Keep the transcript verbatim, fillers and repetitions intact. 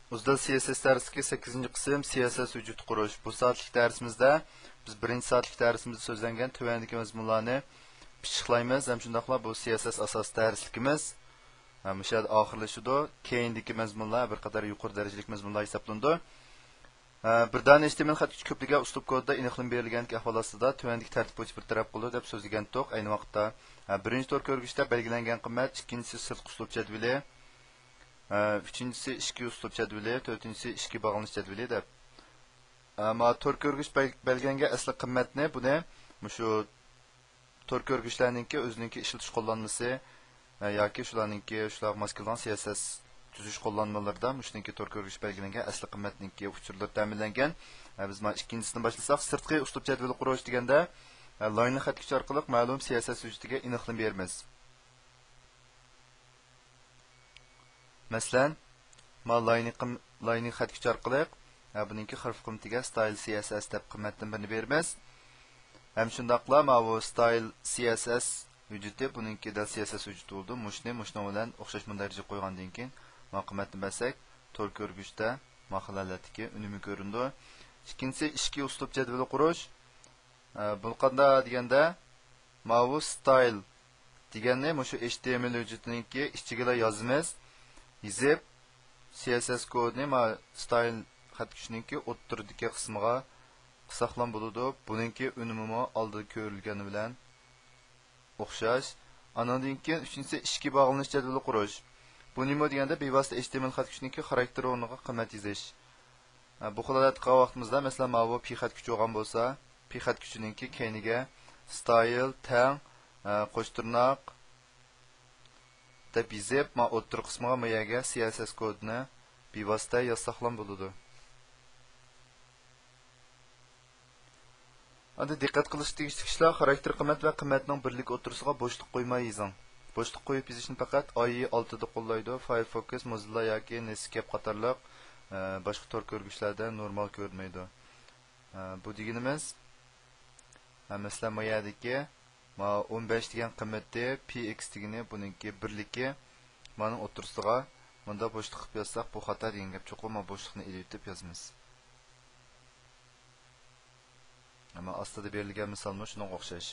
ئۇزدەل سىئېسئېس دەرسلىكى سەككىزىنچى قىسىم، سىئېسئېس ھۆججىتى قۇرۇش. بۇ سائەتلىك دەرسىمىزدە بىز بىرىنچى سائەتلىك دەرسىمىزدە سۆزلەنگەن تۆۋەندىكى مەزمۇنلارنى پىششىقلايمىز ھەم شۇنداقلا بۇ سىئېسئېس ئاساسىي دەرسلىكىمىز، ھە، مۇشۇ يەردە ئاخىرلىشىدۇ. كېيىندىكى مەزمۇنلار بىر قەدەر يۇقىرى دەرىجىلىك مەزمۇنلار ھېسابلىنىدۇ. ھە، بىر دانە ئېچ تى ئېم ئېل خەت كۈچى كۆپلىگەن ئۇسلۇب كودىدا ئېنىقلىما بېرىلگەن ئەھۋال ئاستىدا تۆۋەندىكى تەرتىپ بويىچە بىر تەرەپ قىلىدۇ دەپ سۆزلىگەنتۇق. ئەينى ۋاقىتتا، ھە، بىرىنچى تور كۆرگۈچتە بەلگىلەنگەن قىممەت، ئىككىنچىسى سىرتقى ئۇسلۇب جەدۋىلى، ئە، ئۈچىنچىسى ئىچكى ئۇسلۇب جەدۋىلى، تۆتىنچىسى ئىچكى باغلىنىش جەدۋىلى دەپ. ئەمما تور كۆرگۈچ بەل-، بەلگىلەنگەن ئەسلى قىممەتنى بۇنى مۇشۇ تور كۆرگۈچلەرنىڭكى ئۆزىنىڭكى ئىشلىتىش قوللانمىسى، ئە، ياكى شۇلارنىڭكى، شۇلارغا ماس كېلىدىغان سىئېسئېس تۈزۈش قوللانمىلىرىدا مۇشۇنىڭكى تور كۆرگۈچ بەلگىلەنگەن ئەسلى قىممەتنىڭكى ئۇچۇرلىرى تەمىنلەنگەن. ئە، بىز مانا ئىككىنچىسىدىن باشلىساق، سىرتقى ئۇسلۇب جەدۋىلى قۇرۇش دېگەندە، ئە، لاينىنىڭ خەت كۈچى ئارقىلىق مەلۇم سىئېسئېس ھۆججىتىگە ئېنىقلىما بېرىمىز. مەسىلەن، ما لاينى قىم-، لاينى خەت كۈچى ئارقىلىق، ھە، بۇنىڭكى خەرپ قىممىتىگە ستايل سىئېسئېس دەپ قىممەتتىن بىرنى بېرىمىز. ھەم شۇنداقلا ماۋۇ ستايل سىئېسئېس ھۆججىتى، بۇنىڭكى دەل سىئېسئېس ھۆججىتى بولىدۇ. مۇشۇنى مۇشۇنىڭ بىلەن ئوخشاش مۇندەرىجىگە قويغاندىن كېيىن، ما قىممەتنى بەرسەك، تور كۆرگۈچتە ما خىل ھالەتتىكى ئۈنۈمى كۆرۈنىدۇ. ئىككىنچىسى، ئىچكى ئۇسلۇب جەدۋىلى قۇرۇش. ئە، بۇ قانداق دېگەندە، ماۋۇ ستايل دېگەننى مۇشۇ ئېچ تى ئېم ئېل ھۆججىتىنىڭكى ئىچىگىلا يازىمىز. يېزىپ، سىئېسئېس كودىنى ما ستايل خەت كۈچىنىڭكى ئوتتۇرىدىكى قىسمىغا قىلساقلام بولىدۇ. بۇنىڭكى ئۈنۈمىمۇ ئالدىدا كۆرۈلگەنى بىلەن ئوخشاش. ئانىڭدىن كېيىن ئۈچىنچىسى ئىچكى باغلىنىش جەدۋىلى قۇرۇش. بۇ نېمە دېگەندە، بىۋاسىتە ئېچ تى ئېم ئەل خەت كۈچىنىڭكى خاراكتېرى ئورنىغا قىممەت يېزىش. بۇ خىل ھالەتتە قالغان ۋاقتىمىزدا، مەسىلەن، ماۋۇ پى خەت كۈچى بولغان بولسا، پى خەت كۈچىنىڭكى كەينىگە ستايل تەڭ، قوش تىرناق دەپ يېزىپ، ما ئوتتۇرا قىسمىغا ما يەرگە سىئېسئېس كودىنى بىۋاسىتە يازساقلام بولىدۇ. ئەمدى دىققەت قىلىشقا تېگىشلىك ئىشلار، خاراكتېر قىممەت ۋە قىممەتنىڭ بىرلىكى ئوتتۇرىسىغا بوشلۇق قويماي يېزىڭ. بوشلۇق قويۇپ يېزىشنى پەقەت ئاي ئالتىدا قوللايدۇ. فايرفوكس، موزىللا ياكى نېتسكەيپ قاتارلىق، ئە، باشقا تور كۆرگۈچلەردە نورمال كۆرۈنمەيدۇ. ئە، بۇ دېگىنىمىز، ئە، مەسىلەن، ما يەردىكى، ما ئون بەش دېگەن قىممىتى، پى ئېكس دېگىنى، بۇنىڭكى بىرلىكى، مانىڭ ئوتتۇرىسىغا مۇنداق بوشلۇق قىلىپ يازساق، بۇ خاتا دېگەن گەپ. چوقۇم ما بوشلۇقنى ئېلىۋېتىپ يازىمىز. ئەمما ئاستىدا بېرىلگەن مىسالمۇ شۇنىڭغا ئوخشاش.